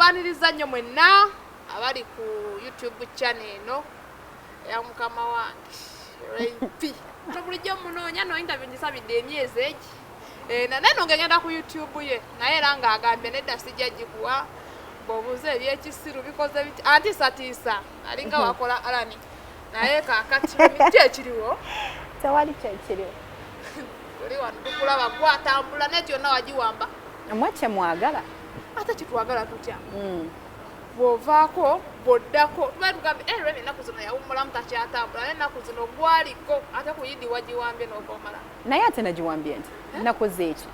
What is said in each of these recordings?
Tubaniriza nnyo mwenna abali ku YouTube channel eno eya mukama wange Rempi. Bulijjo munoonya no interview ngisabidde emyezi egi. Naye no ngenda ku YouTube ye, naye era ng'agambye nedda, sijja gikuwa bw'obuuza ebyekisiru bikoze biti, antiisatiisa alinga wakola alani. Naye kaakati miti ekiriwo? Tewali kyekiriwo. Oli wano tukulaba gwatambula, naye kyonna wagiwamba. Mwe kyemwagala. Ate kitwagala tutya? Bw'ovaako bw'oddako tubaye tugambe, "Eh, Remi ennaku zino yawummulamu, takyatambula," naye ennaku zino gwaliko, ate ku yidi wagiwambye n'okomala. Naye ate nagiwambye nti nakoze eki?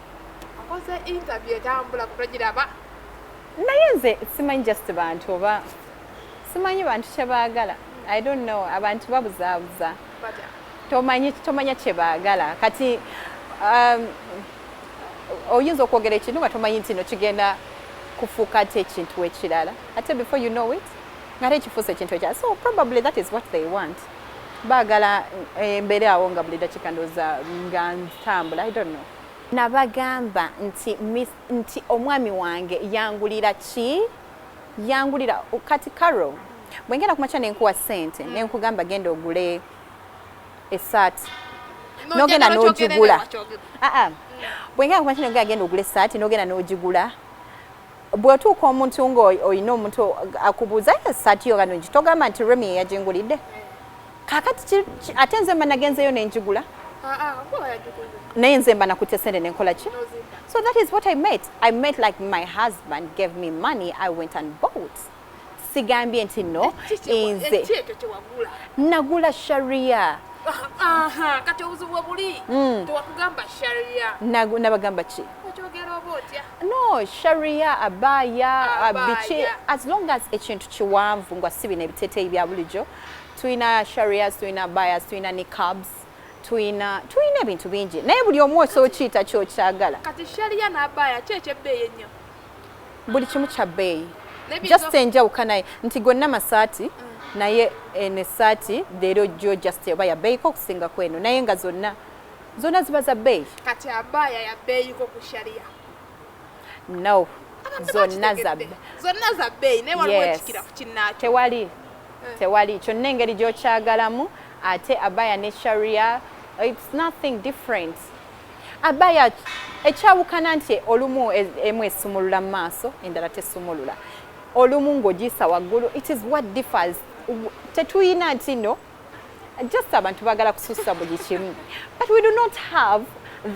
Akoze interview etambula, kutogiraba. Naye nze simanyi, just bantu, oba simanyi bantu kyebaagala. I don't know, abantu babuzaabuza. Batya? Tomanyi, tomanya kyebaagala. Kati oyinza okwogera ekintu nga tomanyi nti no kigenda kufuuka ate ekintu ekirala, ate before you know it nga ate kifuuse ekintu ekirala. So probably that is what they want. Baagala embeera awo nga buli dakiika ndowooza nga ntambula. I don't know. Nabagamba nti nti omwami wange yangulira ki, yangulira. Kati Caro, bwengenda kumakya nenkuwa ssente, nenkugamba genda ogule essaati, nogenda n'ogigula. Aa, bwengenda kumakya nogenda, genda ogule essaati, nogenda n'ogigula, bw'otuuka omuntu nga olina omuntu akubuuza, "Essaati yo ganongi," togamba nti Remi yeyagingulidde. Kaakati ate nze mba nagenzeyo nenjigula, naye nze mba nakutte sente nenkola ki? So that is what I met. I met like my husband gave me money, I went and bought. Sigambye nti no nze Eki ekyo kyewagula? Nagula sharia. Aha, kati obuzibu bwe buli, tewatugamba sharia. Nabagamba ki? Okyogera oba otya? No, sharia, abaya, Abaya. biki, as long as ekintu kiwanvu nga si bino ebiteeteeyi bya bulijjo. Tulina sharias, tulina abayas, tulina niqabs, tulina ebintu bingi, naye buli omu osobola okiyita kyokyagala. Kati sharia n'abaya, ki ekyebbeeyi ennyo? Buli kimu kya bbeeyi. N'ebintu Just enjawukana nti gonna masaati, naye eno essaati leero jjo just oba ya bbeeyiko okusinga ku eno, naye nga zonna zonna ziba za bbeeyi. Kati abaya ya bbeeyiko ku sharia? No. Abantu Zonna za bakitegedde. Zonna za bbeeyi, naye waliwo Yes. ekikira ku kinnaakyo. Tewali, tewali. Kyonna engeri gy'okyagalamu. Ate abaya ne sharia, it's nothing different. Abaya ekyawukana nti olumu emu esumulula mu maaso, endala tesumulula, olumu ng'ogiyisa waggulu. It is what differs. Tetuyina nti no, just abantu baagala kusussa buli kimu, but we do not have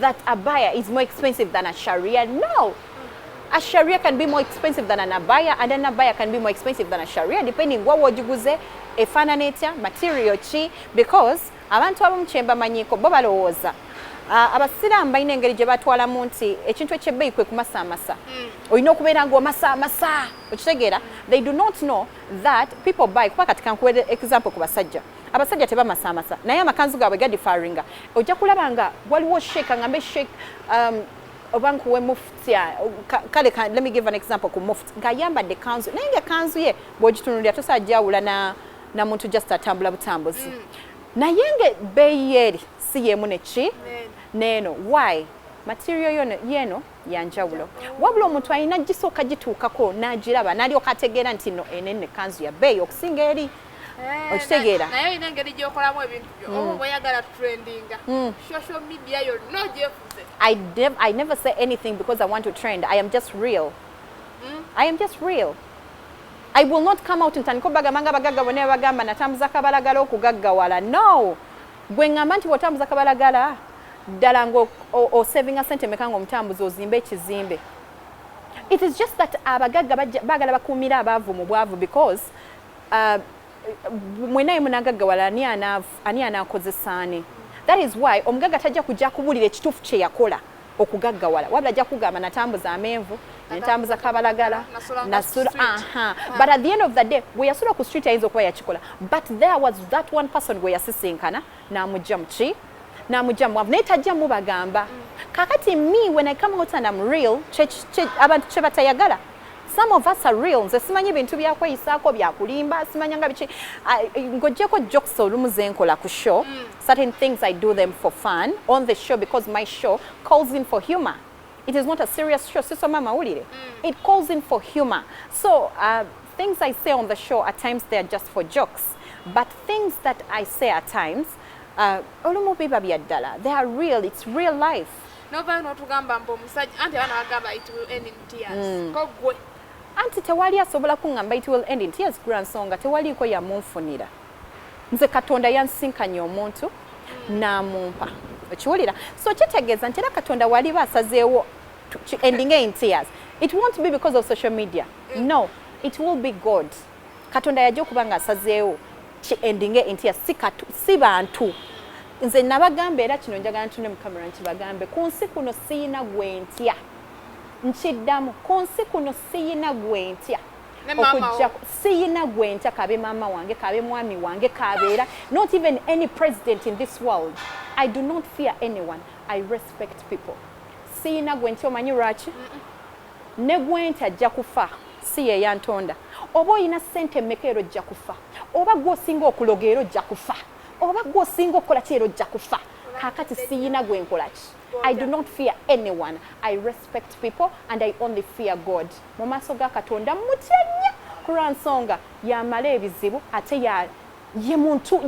that abaya is more expensive than a sharia. No, a sharia can be more expensive than an abaya and an abaya can be more expensive than a sharia, depending wa wogiguze, efaanana etya, material ki, because abantu abamu kyembamanyiiko bo balowooza, abasiraamu balina engeri gye batwalamu nti ekintu ekyebbeeyi kwe kumasaamasa, olina okubeera ng'omasaamasa, okitegeera? They do not know that people buy, kuba kati kankuwe example ku basajja. Abasajja tebamasaamasa, naye amakanzu gaabwe gadifaringa. Ojja kulaba nga waliwo sheik, ngambe sheik, oba nkuwe mufti, kale let me give an example ku mufti ng'ayambadde kanzu, naye nga kanzu ye bw'ogitunulira tosobola gyawula na muntu just atambula butambuzi, naye nga ebbeeyi eri si yemu neki neeno. Why? Material yono yeno yanjawulo, wabula omuntu alina gisooka gituukako n'agiraba n'alyoka ategeera nti no enene kanzu ya bbeeyi okusinga eri. Okitegeera? Naye olina engeri gy'okolamu ebintu byo, oba bweyagala trendinga, social media yonna ogyefuze. I never say anything because I want to trend. I am just real. I am just real. I will not come out ntandika obagamba nga abagagga bonna bagamba natambuza kabalagala okugaggawala. No. Gwe ŋŋamba nti bw'otambuza kabalagala ddala ng'osavinga sente meka ng'omutambuza ozimbe ekizimbe. It is just that abagagga baagala bakuumira abaavu mu bwavu, because mwenaye munagaggawala, ani anaakozesa ani? That is why omugagga tajja kujja kubuulira ekituufu kye yakola okugaggawala, wabula ajja kugamba natambuza amenvu, nentambuza kabalagala, Nasulanga nasula ku street. Aha. But at the end of the day, bwe yasula ku street ayinza okuba yakikola, but there was that one person gwe yasisinkana n'amugja mu ki, n'amugja mu bwavu, naye tajja mubagamba. Kakati me, when I come out and I'm real, abantu kye batayagala. Some of us are real. Nze simanyi bintu byakweyisaako, byakulimba, simanya nga biki. Ng'oggyeko jokes olumu zenkola ku show, certain things I do them for fun on the show because my show calls in for humor. It is not a serious show. Sisoma mawulire. It calls in for humor. So things I say on the show, at times they are just for jokes, but things that I say at times, olumu biba bya ddala. They are real. It's real life. Novayo n'otugamba mbu omusajja, anti abaana bagamba it will end in tears, ko gwe? Anti tewali asobola kuŋŋamba it will end in tears gula nsonga tewaliiko yamunfunira. Nze Katonda yansinkanye omuntu n'amumpa, okiwulira? So kitegeeza nti era Katonda waliba asazeewo ending in tears, it won't be because of social media. No, it will be God. Katonda yajja okuba nga asazeewo ki ending in tears, si bantu. Nze nabagamba, era kino njagala ntune mu kamera nkibagambe, ku nsi kuno siyina gwe ntya. Nkiddamu, ku nsi kuno siyina gwe ntya. Ne maama wo. Okuggyako siyina gwe ntya, kabe maama wange, kabe mwami wange, kabeera not even any president in this world. I do not fear anyone. I respect people. Siyina gwe ntya. Omanyi lwaki? Ne gwe ntya ajja kufa, si ye yantonda. Oba oyina ssente mmeka, era ojja kufa. Oba gwe osinga okuloga, era ojja kufa. Oba gwe osinga okukola ki, era ojja kufa. Kaakati siyina gwe nkola ki. I do not fear anyone. I respect people and I only fear God. Mu maaso ga Katonda mutya nnyo, kulwa nsonga yamala ebizibu, ate ya ye muntu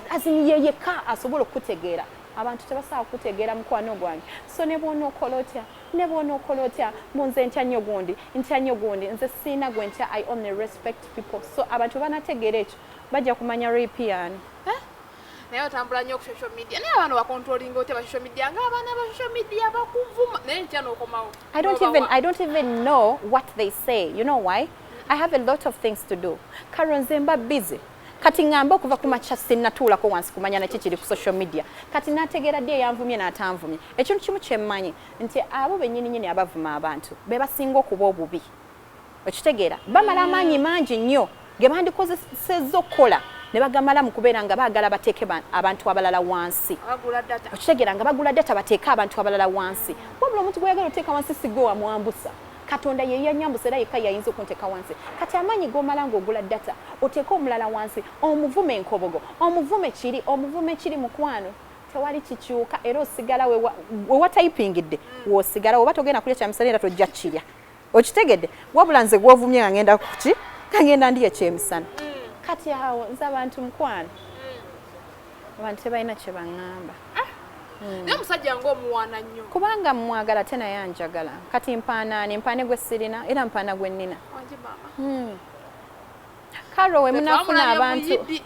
as in ye yekka asobola okukutegeera. Abantu tebasobola kukutegeera, mukwano gwange. So ne bw'onookola otya, ne bw'onookola otya, munze ntya nnyo gundi, ntya nnyo gundi. Nze siina gwe ntya. I only respect people. So abantu banategeera ekyo, bajja kumanya rape yani. Naye otambula nnyo ku social media, naye abaana bacontrollinga otya ba social media, ng'abaana ba social media bakuvuma, naye ntya n'okomawo? I don't even know what they say. You know why? I have a lot of things to do. Karo, nze mba busy. Kati ŋŋamba okuva ku makya sinnatuulako wansi kumanya naki kiri ku social media. Kati n'ategeera ddi eyanvumye n'atanvumye? Ekintu kimu kye mmanyi nti abo bennyini nnyini abavuma abantu be basinga okuba obubi. Okitegeera? Bamala amaanyi mangi nnyo ge bandikozesezza okukola ne bagamala mu kubeera nga baagala bateeke abantu abalala wansi. Abagula data. Okitegeera? Nga bagula data bateeke abantu abalala wansi. Wabula omuntu gweyagala oteeka wansi si gwe wamwambusa. Katonda ye yanyambusa, era yekka yayinza okunteeka wansi. Kati amaanyi g'omala ng'ogula data oteeke omulala wansi, omuvume enkobogo, omuvume kiri, omuvume kiri, mukwano, tewali kikyuka. Era osigala wewatayipingidde w'osigala. Oba togenda kulya kyamisana, era tojja kirya. Okitegedde? Wabula nze gwovumye nga ngenda kuki, nga ngenda ndi ekyemisana. Kati awo nze abantu, mukwano, abantu tebalina kye baŋŋamba. Naye omusajja ng'omuwaana nnyo. Kubanga mwagala, ate naye anjagala. Kati mpaanaani? Mpaane gwe sirina, era mpaana gwe nnina. Wangi maama. Karo, we munaafuna Twamulabye mu abantu, Yidi.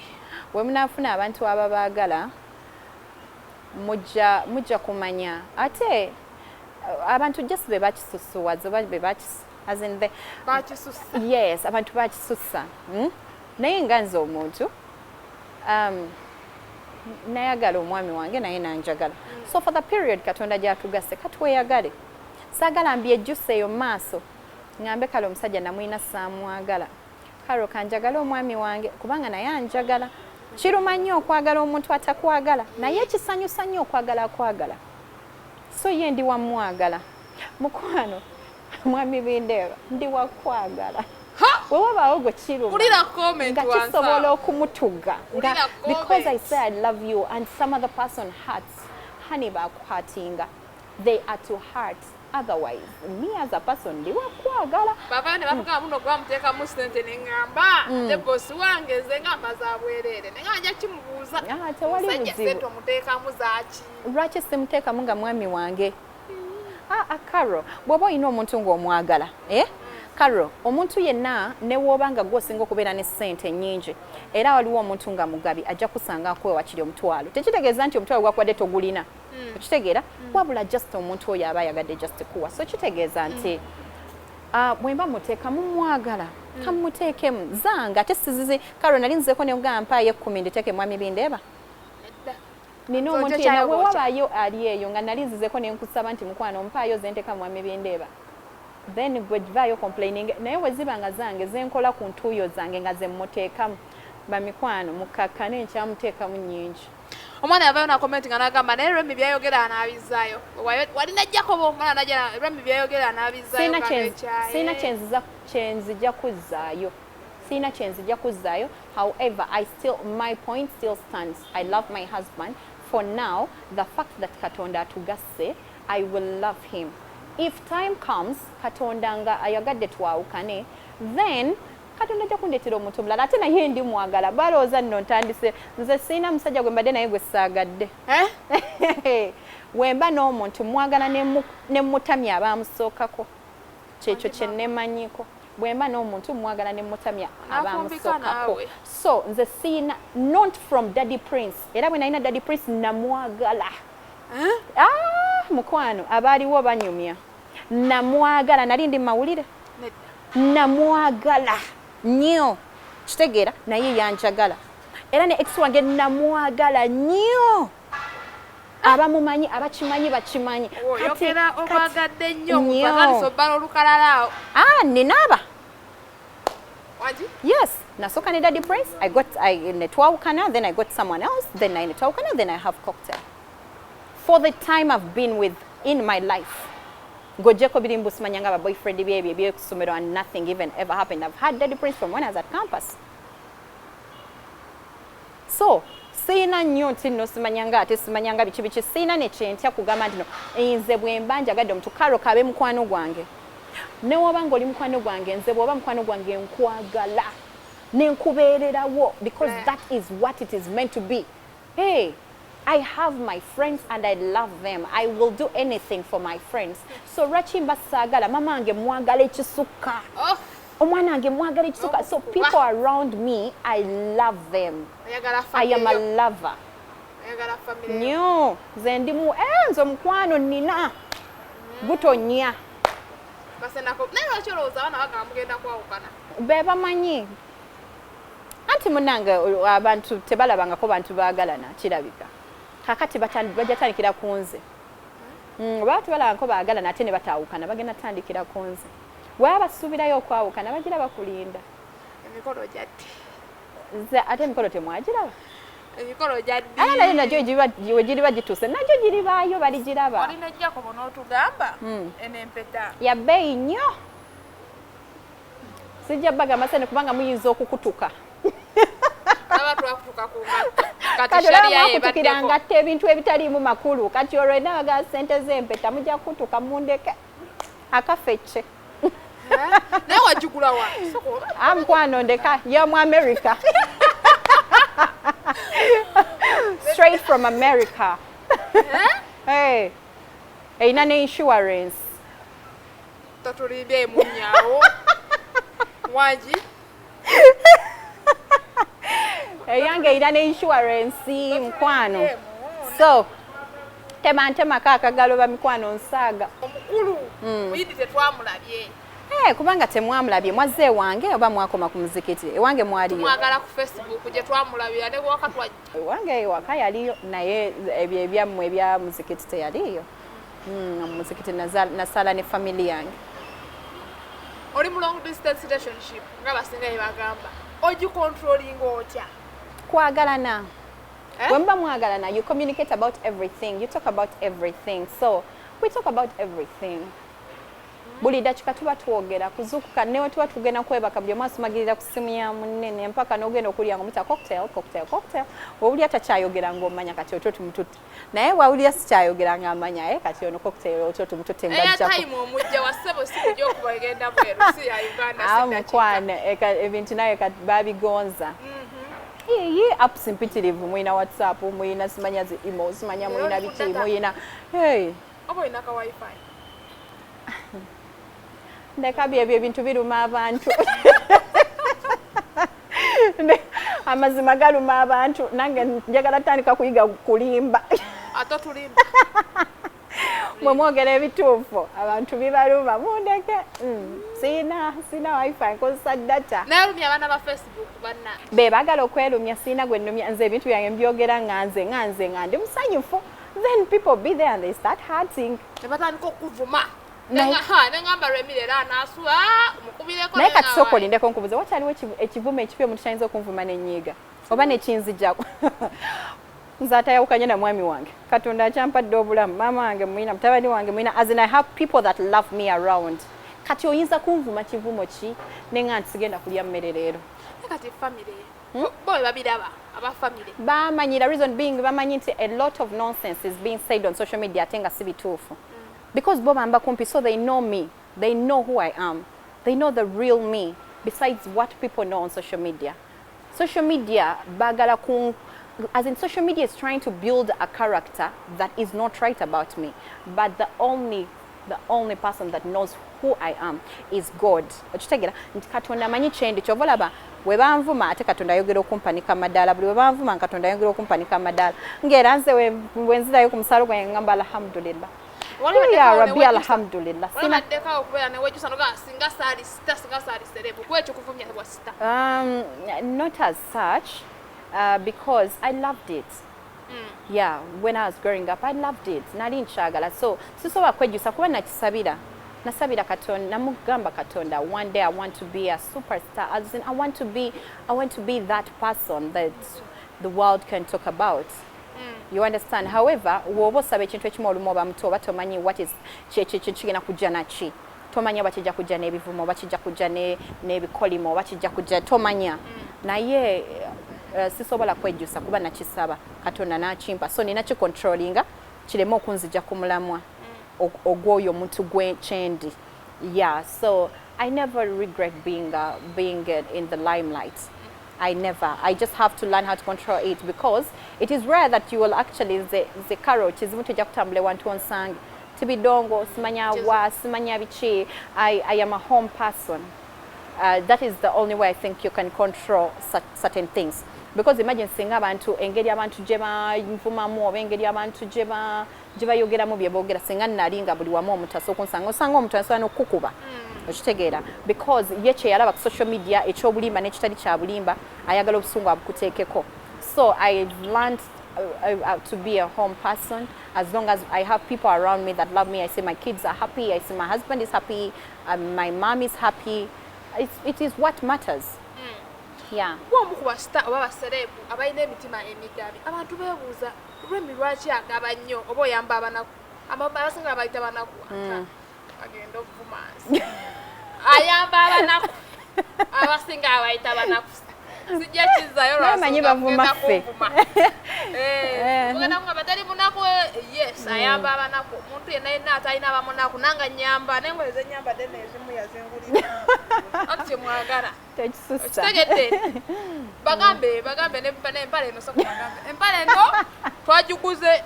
we munaafuna abantu ababaagala, mujja kumanya. Ate abantu just be bakisusuwaza oba be bakis as in the Bakisusa. Yes, abantu bakisusa, Naye nga nze omuntu nayagala omwami wange, naye nanjagala. So for the period Katonda gyatugase, katweyagale. Saagala mbyejjusa eyo mu maaso ŋŋambe kale omusajja namwina saamwagala. Karo, kanjagala omwami wange kubanga naye anjagala. Kiruma nnyo okwagala omuntu atakwagala, naye kisanyusa nnyo okwagala akwagala. So ye ndi wamwagala, mukwano. Mwami Bindeeba ndi wakwagala. Wewabaawo gwe kiruma Wulira comment nga wansi kisobola awo. okumutuga nga Wulira because I comment. say I love you and some other person hurts, honey, bakuhurtinga, they are to hurt. Otherwise, me as a person ndi wakwagala. Bavayo ne batugamba muno gwe bamuteekamu sente, ne ŋŋamba ate bosi wange nze ngamba za bwereere, ne nga nja kimubuuza. Ah, tewali Omusajja buzibu. sente omuteekamu zaaki? Lwaki simuteekamu nga mwami wange? Ah, ah, Caro, bw'oba olina omuntu ng'omwagala, eh? Caro, omuntu yenna ne wooba nga gwe osinga okubeera ne ssente nnyingi, era waliwo omuntu nga mugabi, ajja kusanga akuwe wakiri omutwalo. Tekitegeeza nti omutwalo gwakuwadde togulina. Okitegeera? Wabula just omuntu oyo aba ayagadde just kuwa. So kitegeeza nti bwe mba muteekamu mwagala, kamuteekemu zange. Ate sizizi. Caro, nali nzeeko ne mugamba mpaayo 10 nditeeke mwami Bindeeba. Nedda. Nina So, omuntu kyo yenna kyayoba bwe otya? wabaayo ali eyo nga nali nzizeko ne nkusaba nti mukwano mpaayo zenteka mwami Bindeeba, then gwe vaayo complaining. Naye bwe ziba nga zange zenkola ku ntuuyo zange nga zemmuteekamu, bamikwano mukakkane, nkyamuteekamu nnyingi. Omwana yavayo nacomment nga nagamba naye Remi byayogera anaabizaayo. Walina Jacobo, omwana najja, Remi byayogera anaabizaayo. Sirina nga bekyaye. Sirina kyenzija kuzzaayo, sirina kyenzija kuzzaayo. However, I still, my point still stands. I love my husband. For now, the fact that Katonda atugasse, I will love him. If time comes, Katonda nga ayagadde twawukane, then Katonda ajja kundeetera omuntu omulala, ate naye ndi mwagala. Balowooza nno ntandise nze, siina musajja gwe mbadde naye gwe saagadde. Eh? Wemba n'omuntu mwagala ne mutamya abamusookako, kyekyo kye nnemanyiko. Bwemba n'omuntu mwagala ne mutamya N'afumbika abamusookako. Naawe. So nze siina, not from Daddy Prince. Era bwe nalina Daddy Prince namwagala. Eh? Ah, mukwano, abaaliwo banyumya. Namwagala, nali ndi mawulire. Nedda. Namwagala nnyo, kitegeera, naye yanjagala. Era ne ex wange namwagala nnyo. Abamumanyi, abakimanyi bakimanyi. Oyogera omwagadde nnyo. Nnyo. Batandise obbala olukalala awo. Ah, ninaaba. Wangi? Yes, nasooka ne Daddy Prince. I got I ne twawukana, then I got someone else, then I ne twawukana, then I have Cocktail. For the time I've been with in my life, ng'oggyeko biri mbu simanya nga ba boyfriend byebyo ebyekusomero and nothing even ever happened. I've had Daddy Prince from when I was at campus. So siina nnyo nti nno simanya nga ate simanya nga biki biki. Siina nekyentya kugamba nti no nze bwe mba njagadde omuntu, karo kabe mukwano gwange, newoba ng'oli mukwano gwange, nze bw'oba mukwano gwange nkwagala nenkubeererawo because that is what it is meant to be. Hey, I have my friends and I love them. I will do anything for my friends. So lwaki mba saagala mama wange mwagala ekisukka, Oh, omwana wange mwagala ekisukka. So people around me, I love them. Oyagala I am a family yo. lover. Oyagala family yo. Nnyo. Nze ndimu nze omukwano nnina gutonya. Basenako. Naye lwaki olowooza abaana bagamba mugenda kwawukana? Be bamanyi anti munange abantu tebalabangako bantu baagalana. Kirabika kakati bajja tandikira ku nze. Baba tebalabangako baagalana ate ne bataawukana, bagenda tandikira ku nze. Bwaba basuubirayo okwawukana, bagira bakulinda. Emikolo gyaddi? Nze ate emikolo temwagiraba? Emikolo gyaddi? Ate nayo nagyo we giriba gituuse, nagyo giribaayo, baligiraba. Olina Jacobo n'otugamba eno empeta. Ya bbeeyi nnyo. Sijja bagamba sente kubanga muyinza okukutuka. Aba twakutuka ku ngatto. Kati Kati olaba sharia mwakutukira ebaddeko. Ngatta ebintu ebitaliimu makulu. Kati olwo ena bagaa sente z'empeta, mujja kukutuka, mundeke akafecce. Eh? Naye wagigula wa? Sooka Ah, mukwano, ndeka yo mu America, straight from America. Hey, erina ne insurance. Totulimbye emunyaawo. Wangi? Eyange erina ne insurance, mukwano. So temantemako akagalo, bamikwano, nsaaga. Omukulu muyidi tetwamulabye. Eh, kubanga temwamulabye. Mwazze ewange oba mwakoma ku muzikiti? Ewange mwaliyo. Tumwagala ku Facebook gye twamulabira ne waka twajja. Ewange ewaka yaliyo, naye ebyo ebyammwe ebya muzikiti teyaliyo. Muzikiti nasala ne family yange. Oli mu long distance relationship nga basinga bye bagamba, ogicontrollinga otya? Kwagalana. Eh? Bwe muba mwagalana, you communicate about everything, you talk about everything. So we talk about everything. Buli dakika tuba twogera, kuzukuka newe tuba tugenda kwebaka, buli omu asumagirira ku simu ya munene mpaka n'ogenda okulya nga muta Cocktail, Cocktail, Cocktail. Wawulira takyayogera ng'omanya kati otwo tumututte, naye wawulira sikyayogera ng'amanya, kati ono Cocktail otwo tumututte ng'ajjako. Airtime omujja wa ssebo, si kujja okuba egenda bweru, si ya Uganda, Ah, si dakika. mukwano, ebintu naye kati babigonza. Iyi apps mpitirivu, muyina WhatsApp, muyina simanya zi email, simanya Era muyina oli ku biki, data. muyina, hey. Oba olina ka wifi? Ndeka byebyo ebintu biruma abantu. Amazima galuma abantu. Nange njagala tandika kuyiga kulimba. Ate otulimba. Mwe mwogera ebituufu, abantu bibaluma. Mundeke. Siina wifi, nkozesa data. Naye olumya abaana ba Facebook banna. Be baagala okwerumya. Siina gwe nnumya. Nze ebintu byange mbyogera nga nze, nga nze, nga ndi musanyufu, then people be there and they start hurting. Ne batandika okuvuma. Neŋŋamba Lwemire era anaasula mukubireko. Naye kati sooka olindeko nkubuze, wakyaliwo ekivumo ekipya omuntu kyayinza okunvuma nenyiiga oba nekinzijjako? Nze atayawukanye na mwami wange, Katonda akyampadde obulamu, maama wange mwina, mutabani wange mwina, as in I have people that love me around. Kati oyinza kunvuma kivumo ki nenga nti sigenda kulya mmere leero? Kati family bo bwe babiraba, aba family? Bamanyira. Reason being, bamanyi nti a lot of nonsense is being said on social media ate nga si bituufu. Because bo bamba kumpi, so they know me, they know who I am, they know the real me besides what people know on social media. Social media bagala ku, as in, social media is trying to build a character that is not right about me, but the only person that knows who I am is God. Okitegeera nti Katonda amanyi kyendi. Kyova olaba we banvuma, ate Katonda ayogera okumpanika amadaala. Buli we banvuma, Katonda ayogera okumpanika amadaala. Ng'era nze we nzirayo ku musaalo gwange, ngamba alhamdulillah, ya Rabbi, alhamdulillah. Sina Walibaddeko okubeera newejjusa noga singa saali star, singa saali celeb, kuba ekyo kuvumya bwa star? Not as such, because I loved it. Yeah, when I was growing up, I loved it. Nali nkyagala. So, sisobola kwejjusa kuba nakisabira. Nasabira Katonda, namugamba Katonda, one day I want to be a superstar. As in, I want to be that person that the world can talk about. You understand? However, bw'oba osaba ekintu ekimu, olumu oba muto, oba tomanyi what is kigenda kujja naki. Tomanya oba kijja kujja n'ebivumo, oba kijja kujja n'ebikolimo, oba kijja kujja, tomanya. Naye sisobola kwejjusa kuba nakisaba Katonda n'akimpa, so nina kicontrollinga kireme okunzija ku mulamwa ogw'oyo omuntu gwe kyendi. Yeah, so I never regret being in the limelight. I never. I just have to learn how to control it because it is rare that you will actually, the Carol kizibu, tejja kutambula ewantu onsange tibidongo, simanya wa, simanya biki. I am a home person. That is the only way I think you can control such certain things, because imagine singa abantu, engeri abantu gye banvumamu oba engeri abantu gye bayogeramu bye boogera, singa nali nga buli wamu omuntu asooka onsanga, osanga omuntu asobola n'okukukuba. Okitegeera? Because ye kye yalaba ku social media ekyobulimba n'ekitali kya bulimba, ayagala obusungu abukuteekeko. So I've learned to be a home person. As long as I have people around me that love me, I see my kids are happy, I see my husband is happy, my mom is happy, it is what matters, yeah. Kuba omu ku ba star oba ba celeb abalina emitima emigabi, abantu beebuuza, Remi lwaki agaba nnyo oba oyamba abanaku? Abasinga bayita banaku. Agenda okuvuma nsi, ayamba abanaku, abasinga abayita banaku. Sijja kizzayo. Naye manyi bavuma ffe. Ogenda kugamba tali munaku. Yes, ayamba abanaku. Omuntu yenna yenna atalina abamunaku nanga nyamba nengoye zenyambadde nezimu yazingulira ati kyemwagala. Tekisusa. Okitegedde? Bagambe, bagambe n'empale eno. Soka bagambe empale eno twagiguze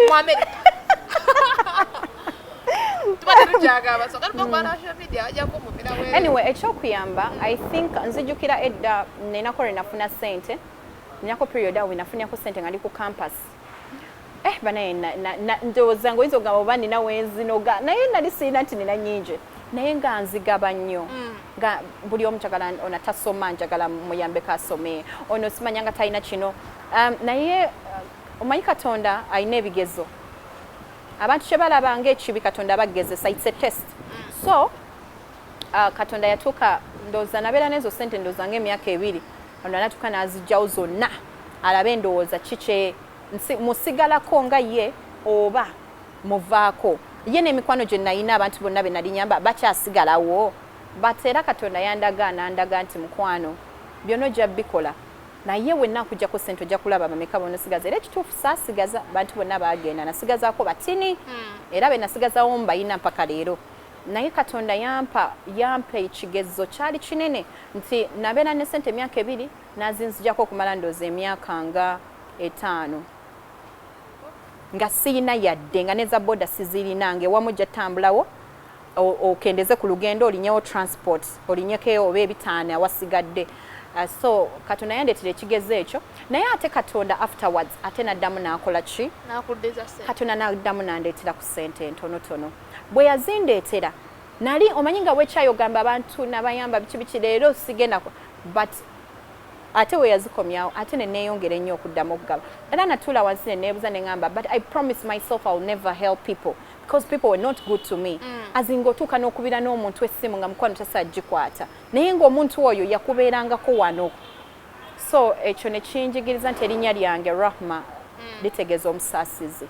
mu Amerika. Tuba tetukyagamba, so kati bakuba social media bajja kumumira bweru. Anyway, ekyokuyamba, I think nzijukira edda ninako lwe nafuna sente, ninako period awo nafunirako sente nga ndi ku campus. Banaye, ndowooza nga oyinza okugamba oba nina wenzinoga, naye nali sirina nti nina nnyingi, naye nga nzigaba nnyo, nga buli omu njagala ono atasoma njagala muyambeko asome, ono simanya nga talina kino. Naye omanyi Katonda alina ebigezo. Abantu kye balaba ng'ekibi, Katonda abagezesa. It's a test. So Katonda yatuuka, ndowooza nabeera n'ezo sente ndowooza ng'emyaka 2, ono natuuka n'azigyawo zonna alabe endowooza kikye musigalako nga ye oba muvaako ye n'emikwano gye nalina, abantu bonna be nali nyamba bakyasigalawo. But era Katonda yandaga, nandaga nti mukwano, byonna ojja bikola, naye wenna akuggyako sente ojja kulaba bameka bonosigaza. Era ekituufu, saasigaza bantu bonna bagenda, nasigazaako batini, era be nasigazawo mbayina mpaka leero. Naye Katonda yampa ekigezo kyali kinene nti nabeera ne sente emyaka 2, nazinzijako okumala ndowooza emyaka nga 5 nga siyina yadde, nga neza boda sizirina, nga ewamu ojja tambulawo okendeze ku lugendo, olinyewo transport, olinyeko oba 500 awasigadde. So Katonda yandeetera ekigezo ekyo, naye ate Katonda afterwards ate naddamu n'akola ki? Nakuddiza ssente. Katonda n'addamu n'andeetera ku ssente entonotono. Bwe yazindeetera, nali omanyi nga wekyayogamba abantu nabayamba biki biki, leero sigenda but ate we yazikomyawo, ate ne neeyongera ennyo okuddamu okugaba. Era natuula wansi ne neebuuza ne ŋŋamba, but I promise myself I will never help people because people were not good to me. Azinga otuuka n'okubira n'omuntu essimu nga mukwano tasobola gikwata, naye ng'omuntu oyo yakubeerangako wano. So ekyo ne kinjigiriza nti erinnya lyange Rahma litegeeza omusaasizi.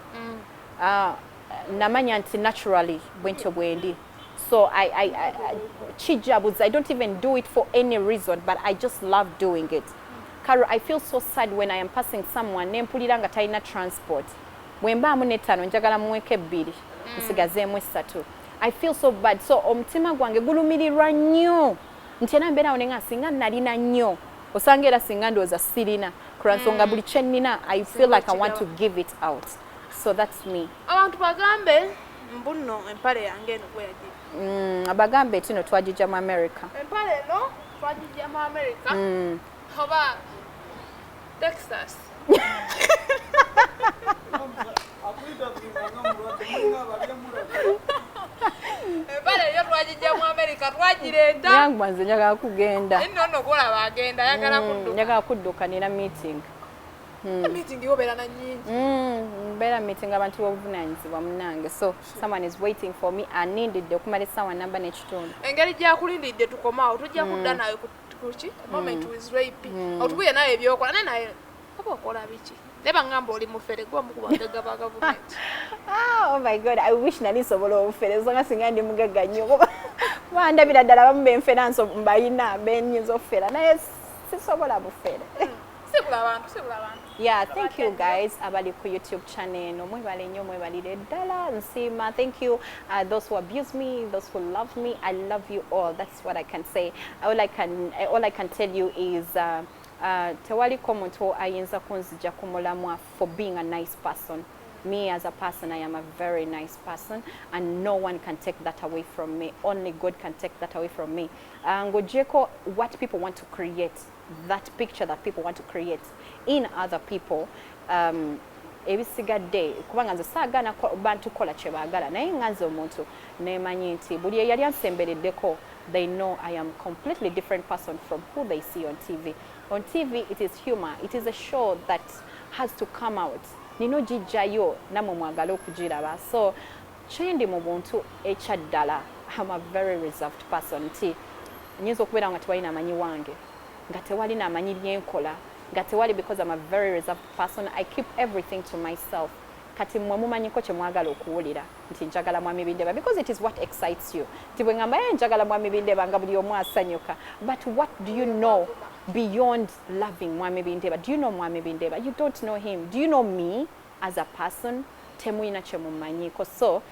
Namanya nti naturally bwentyo bwendi. So I kijabuza, I don't even do it for any reason, but I just love doing it. Carol, I feel so sad when I am passing someone nempulira nga talina transport. Bwe mbaamu n'ettaano, njagala muweko ebbiri. Nsigazeemu 3. I feel so bad. So omutima gwange gulumirirwa nnyo nti era mbeerawo nenga singa nalina nnyo, osanga era singa ndowooza sirina kulwansonga buli kyennina, I feel like I want to give it out. So that's me. Abantu bagambe mbuno empale yange eno gwe yagiba. Abagambe tino twagijja mu America. Empale eno twagijja mu America oba Texas. Empale eyo twagijja mu America, twagireeta. Yangu nze njagala kugenda. Nno nno gwolaba agenda ayagala kudduka. Njagala kudduka, nina meeting. Meeting yobeera na nnyingi. Mbeera meeting abantu b'obuvunaanyizibwa munnange, so someone is waiting for me, anindidde okumala essaawa namba n'ekitundu. Engeri gyakulindidde, tukomaawo, tujja kudda nawe kuki moment with rape, otubuye nawe ebyokola naye naye oba okola biki, naye baŋŋamba oli mufere gwe omu ku bagagga ba gavumenti. Ah, oh my God, I wish nali nsobola obufere, nsonga singa ndi mugagga nnyo, kuba ndabira ddala abamu benfera mbayina benyinza okufera, naye sisobola bufere. Sibula abantu, sibula abantu. Yeah, thank you guys abali ku YouTube channel eno, mwebale nnyo, mwebalire ddala, nsiima. Thank you, those who abuse me, those who love me, I love you all. That's what I can say. All I can tell you is tewaliko muntu ayinza kunzija ku mulamwa for being a nice person. Me as a person, I am a very nice person, and no one can take that away from me. Only God can take that away from me. Ng'ogyeko what people want to create, that picture that people want to create in other people, ebisigadde, kubanga nze saagana bantu kukola kye baagala, naye nga nze omuntu nemanyi nti buli eyali ansembereddeko, they know I am completely different person from who they see on TV. On TV it is humor, it is a show that has to come out, nina ogijjayo nammwe mwagale okugiraba. So kyendi mu buntu ekyaddala, I'm a very reserved person, nti nyinza okubeera nga tewali namanyi wange, nga tewali namanyi byenkola, nga tewali, because I'm a very reserved person. I keep everything to myself. Kati mmwe mumanyiko kye mwagala okuwulira nti njagala Mwami Bindeba, because it is what excites you, nti bwe ngamba, "Eh, njagala Mwami Bindeba," nga buli omu asanyuka. But what do you know beyond loving Mwami Bindeba? Do you know Mwami Bindeba? You don't know him. Do you know me as a person? Temuyina kye mumanyiko. So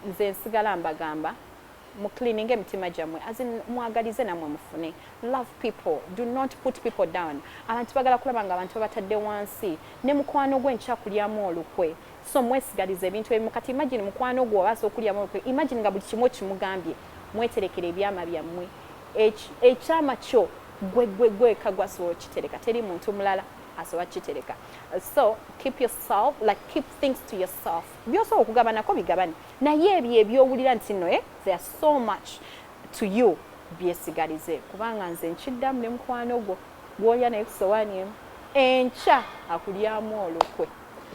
nze nsigala mbagamba mu cleaning emitima gyammwe, as in mwagalize nammwe mufune. Love people, do not put people down. Abantu bagala kulaba nga abantu babatadde wansi, ne mukwano gwe nkyakulyamu olukwe. So mwesigalize ebintu ebimu. Kati imagine mukwano gwo obaasa okulyamu olukwe, imagine nga buli kimu okimugambye. Mweterekera ebyama byammwe. Ekyama kyo gwe gwe gweka gwasobola okitereka, teri muntu mulala asobola kukitereka. So keep yourself, like keep things to yourself. Byosobola okugabanako bigabane, naye ebyo ebyowulira nti no, they are so much to you, byesigalize, kubanga nze nkiddamu, ne mukwano gwo gwolya naye ku sowaani emu, enkya akulyamu olukwe.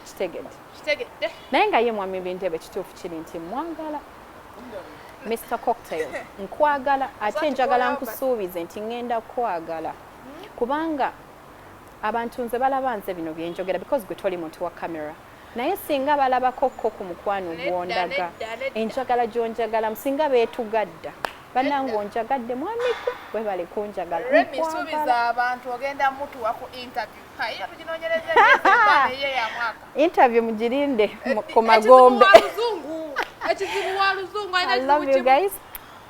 Kitegedde? Kitegedde. Naye nga ye Mwami Bindebe, ekituufu kiri nti mwagala. Mr Cocktail, nkwagala, ate njagala nkusuubize nti ŋŋenda kwagala, kubanga abantu nze balaba nze bino byenjogera, because gwe toli muntu wa camera, naye singa balabako ko ku mukwano Nedda, gwondaga, nedda, nedda. enjagala gyonjagala, singa beetugadda bannange. Onjagadde mwami gwe, webale kunjagala. Remi. Nkwagala. Suubiza abantu ogenda mutuwa ku interview ayiyo tuginoonyereza emyezi etaano eyo ya mwaka. Interview mugirinde ku magombe. Ekizibu wa luzungu, ekizibu wa luzungu alina. I love you guys.